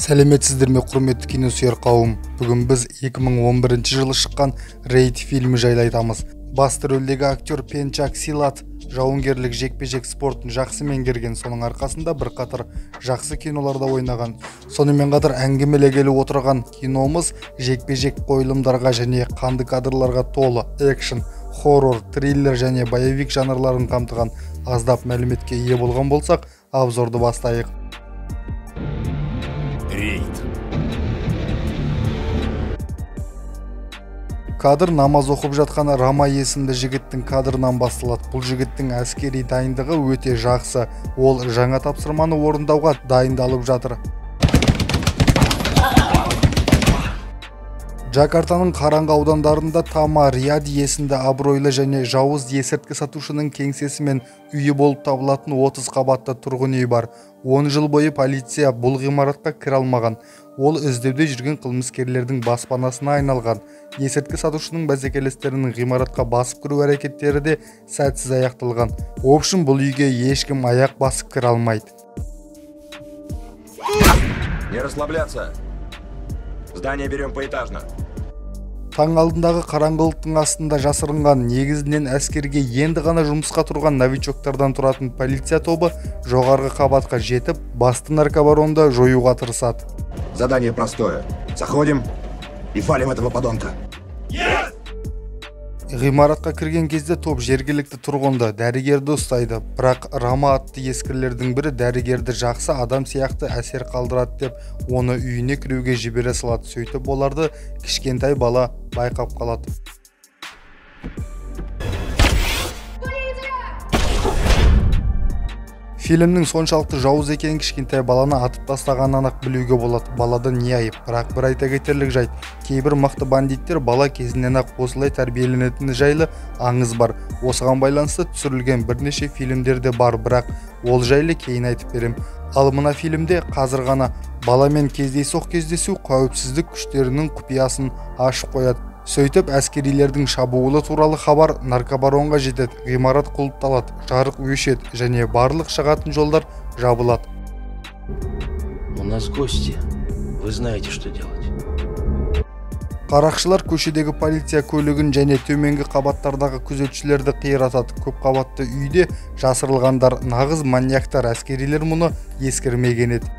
Сәлеметсіздер ме, құрметті киносүйер қауым. Бүгін біз 2011 жылы шыққан «Рейд» фильмі жайлы айтамыз. Басты рөлдегі актер Пенчак Силат жауынгерлік жекпе-жек спортын жақсы меңгерген, соның арқасында бірқатар жақсы киноларда ойнаған. Сонымен қатар әңгімелегелі отырған киномыз жекпе-жек қойылымдарға және қанды кадрларға толы экшн, хоррор, триллер және боевик жанрларын қамтыған. Аздап мәліметке ие болған болсақ, обзорды бастайық. Рейд. Кадр намаз оқып жатқан Рама есімді жігіттің кадрынан басталады. Бұл жігіттің әскери дайындығы өте жақсы. Ол жаңа тапсырманы орындауға дайындалып жатыр. Джакартаның қараңғы аудандарында Тама Рияди есімді абыройлы және жауыз есірткі сатушының кеңсесі мен үйі болып табылатын 30 қабатты тұрғын үй бар. 10 жыл бойы полиция бұл ғимаратқа кіре алмаған. Ол іздеуде жүрген қылмыскерлердің баспанасына айналған. Есірткі сатушының бәсекелестерінің ғимаратқа басып кіру әрекеттері де сәтсіз аяқталған. В общем, бұл үйге ешкім аяқ басып кіре алмайды. Не расслабляться. Здание берем поэтажно. Таң алдындағы қараңғылықтың астында жасырынған, негізінен әскерге енді ғана жұмысқа тұрған новичоктардан тұратын полиция тобы жоғарғы қабатқа жетіп, басты наркобаронды жоюға тырысады. Задание простое. Заходим и валим этого подонка. Ғимаратқа кірген кезде топ жергілікті тұрғынды, дәрігерді ұстайды. Бірақ Рама атты ескірлердің бірі дәрігерді жақсы адам сияқты әсер қалдырады деп, оны үйіне кіруге жібере салады. Сөйтіп оларды кішкентай бала байқап қалады. Фильмнің соншалықты жауыз екенін кішкентай баланы атып тастағаннан-ақ білуге болады. Балада не айып? Бірақ бір айта кетерлік жайт, кейбір мықты бандиттер бала кезінен-ақ осылай тәрбиеленетіні жайлы аңыз бар. Осыған байланысты түсірілген бірнеше фильмдер де бар, бірақ ол жайлы кейін айтып берем. Ал мына фильмде қазір ғана баламен кездейсоқ кездесу қауіпсіздік күштерінің құпиясын ашып қояды. Сөйтіп әскерилердің шабуылы туралы хабар наркобаронға жетеді. Ғимарат құлыпталады, жарық өшеді және барлық шығатын жолдар жабылады. У нас гости. Вы знаете, что делать. Қарақшылар көшедегі полиция көлігін және төменгі қабаттардағы күзетшілерді қиратады. Көп қабатты үйде жасырылғандар нағыз маньяктар. Әскерилер мұны ескермеген еді.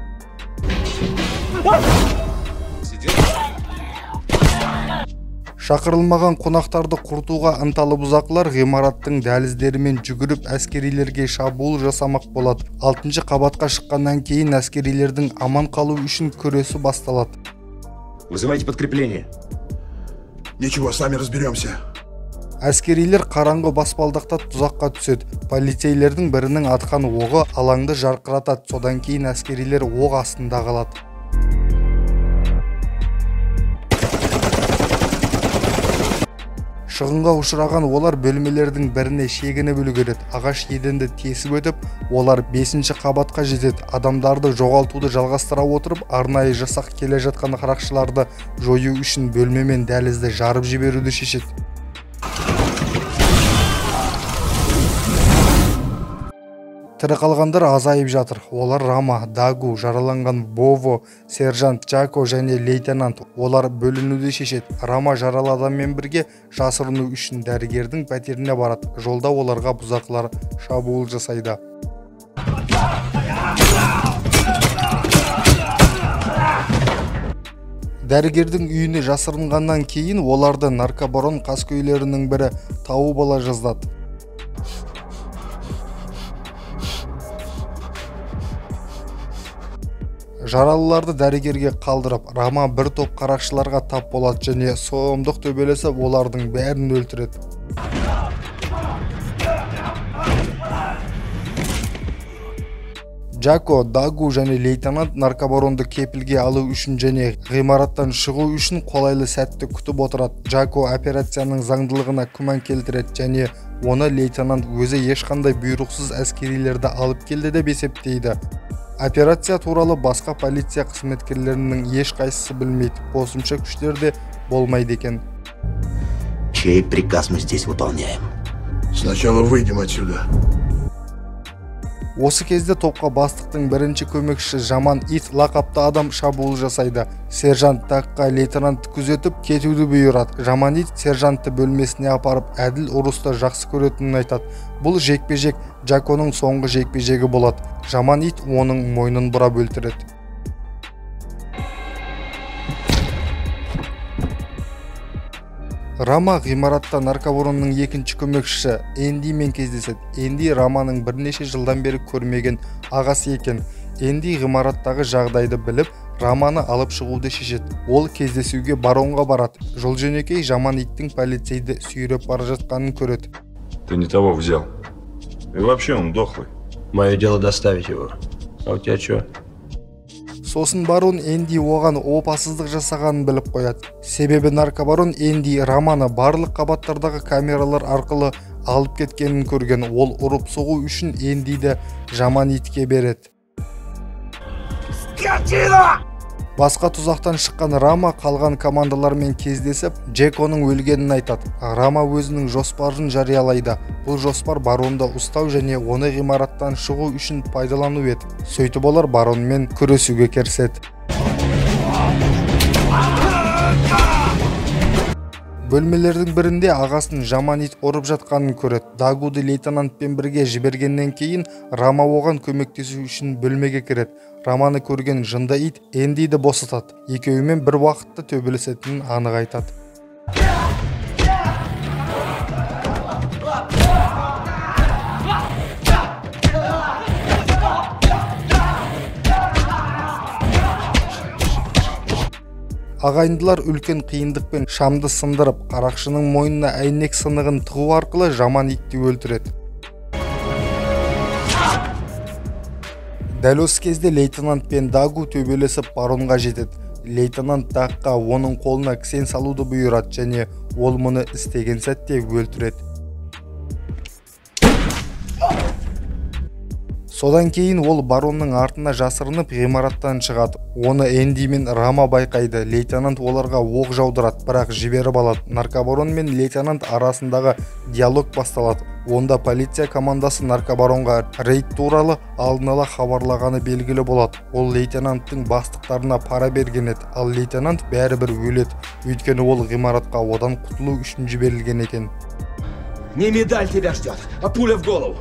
Шақырылмаған қонақтарды құртуға ынталы бұзақылар ғимараттың дәліздерімен жүгіріп әскерилерге шабуыл жасамақ болады. 6-шы қабатқа шыққаннан кейін әскерилердің аман қалу үшін күресі басталады. Вызывайте подкрепление. Ничего, сами разберемся. Әскерилер қараңғы баспалдақта тұзаққа түседі. Полицейлердің бірінің атқан оғы алаңды жарқыратады. Содан кейін әскерилер оқ астында қалады. Шығынға ұшыраған олар бөлмелердің біріне шегініп үлгереді. Ағаш еденді тесіп өтіп, олар 5-ші қабатқа жетеді. Адамдарды жоғалтуды жалғастыра отырып, арнайы жасақ келе жатқан қарақшыларды жою үшін бөлме мен дәлізді жарып жіберуді шешеді. Тірі қалғандар азайып жатыр. Олар Рама, Дагу, жараланған Бово, сержант Джако және лейтенант. Олар бөлінуді шешеді. Рама жаралы адаммен бірге жасырыну үшін дәрігердің пәтеріне барады. Жолда оларға бұзақылар шабуыл жасайды. Дәрігердің үйіне жасырынғаннан кейін оларды наркобарон қаскөйлерінің бірі тауып ала жаздады. Жаралыларды дәрігерге қалдырып, Рама бір топ қарақшыларға тап болады және сұмдық төбелесіп олардың бәрін өлтіреді. Джако, Дагу және лейтенант наркобаронды кепілге алу үшін және ғимараттан шығу үшін қолайлы сәтті күтіп отырады. Джако операцияның заңдылығына күмән келтіреді және оны лейтенант өзі ешқандай бұйрықсыз әскерилерді алып келді деп есептейді. Операция туралы басқа полиция қызметкерлерінің ешқайсысы білмейді. Қосымша күштер де болмайды екен. Чей приказ мы здесь выполняем? Сначала выйдем отсюда. Осы кезде топқа бастықтың бірінші көмекшісі Жаман ит лақапты адам шабуыл жасайды. Сержант Дакқа лейтенантты күзетіп кетуді бұйырады. Жаман ит сержантты бөлмесіне апарып, әділ ұрысты жақсы көретінін айтады. Бұл жекпе-жек Джаконың соңғы жекпе-жегі болады. Жаман ит оның мойнын бұрап өлтіреді. Рама ғимаратта наркобаронның екінші көмекшісі Эндимен кездеседі. Энди Раманың бірнеше жылдан бері көрмеген ағасы екен. Энди ғимараттағы жағдайды біліп, Раманы алып шығуды шешеді. Ол кездесуге баронға барады. Жол жөнекей жаман иттің полицейді сүйреп бара жатқанын көреді. Ты не того взял. И вообще он дохлый. Мое дело доставить его. А у тебя что? Сосын барон Энди оған опасыздық жасағанын біліп қояды. Себебі наркобарон Энди Раманы барлық қабаттардағы камералар арқылы алып кеткенін көрген. Ол ұрып соғу үшін Эндиді жаман итке береді. Басқа тұзақтан шыққан Рама қалған командалармен кездесіп, Джеконың өлгенін айтады. Рама өзінің жоспарын жариялайды. Бұл жоспар баронды ұстау және оны ғимараттан шығу үшін пайдалану еді. Сөйтіп олар баронмен күресуге кіріседі. Бөлмелердің бірінде ағасын жаман ит ұрып жатқанын көреді. Дагуды лейтенантпен бірге жібергеннен кейін Рама оған көмектесу үшін бөлмеге кіреді. Раманы көрген жынды ит Эндиді босатады. Екеуімен бір уақытта төбелесетінін анық айтады. Ағайындылар үлкен қиындықпен шамды сындырып, қарақшының мойнына әйнек сынығын тығу арқылы жаман итті өлтіреді. Дәл осы кезде лейтенант пен Дагу төбелесіп баронға жетеді. Лейтенант Дакқа оның қолына кісен салуды бұйырады және ол мұны істеген сәтте өлтіреді. Содан кейін ол баронның артына жасырынып ғимараттан шығады. Оны Энди мен Рама байқайды. Лейтенант оларға оқ жаудырады, бірақ жіберіп алады. Наркобарон мен лейтенант арасындағы диалог басталады. Онда полиция командасы наркобаронға рейд туралы алдын ала хабарлағаны белгілі болады. Ол лейтенанттың бастықтарына пара берген еді, ал лейтенант бәрібір өледі. Өйткені ол ғимаратқа одан құтылу үшін жіберілген екен. Не медаль тебя ждет, а пуля в голову.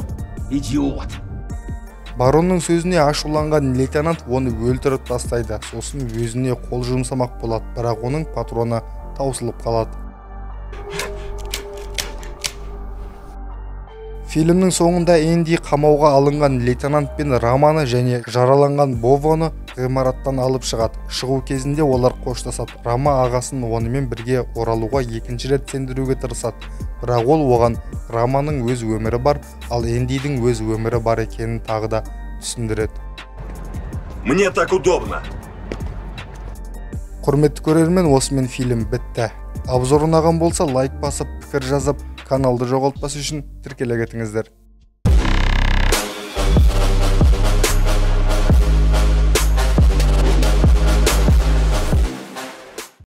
Идиот. Баронның сөзіне ашуланған лейтенант оны өлтіріп тастайды. Сосын өзіне қол жұмсамақ болады, бірақ оның патроны таусылып қалады. Фильмнің соңында Энди қамауға алынған лейтенант пен Раманы және жараланған Бовоны ғимараттан алып шығады. Шығу кезінде олар қоштасады. Рама ағасын онымен бірге оралуға екінші рет сендіруге тырысады. Бірақ ол оған Раманың өз өмірі бар, ал Эндидің өз өмірі бар екенін тағы да түсіндіреді. Мне так удобно. Құрметті көрермен, осымен фильм бітті. Обзор ұнаған болса лайк басып, пікір жазып, каналды жоғалтпас үшін тіркеле кетіңіздер.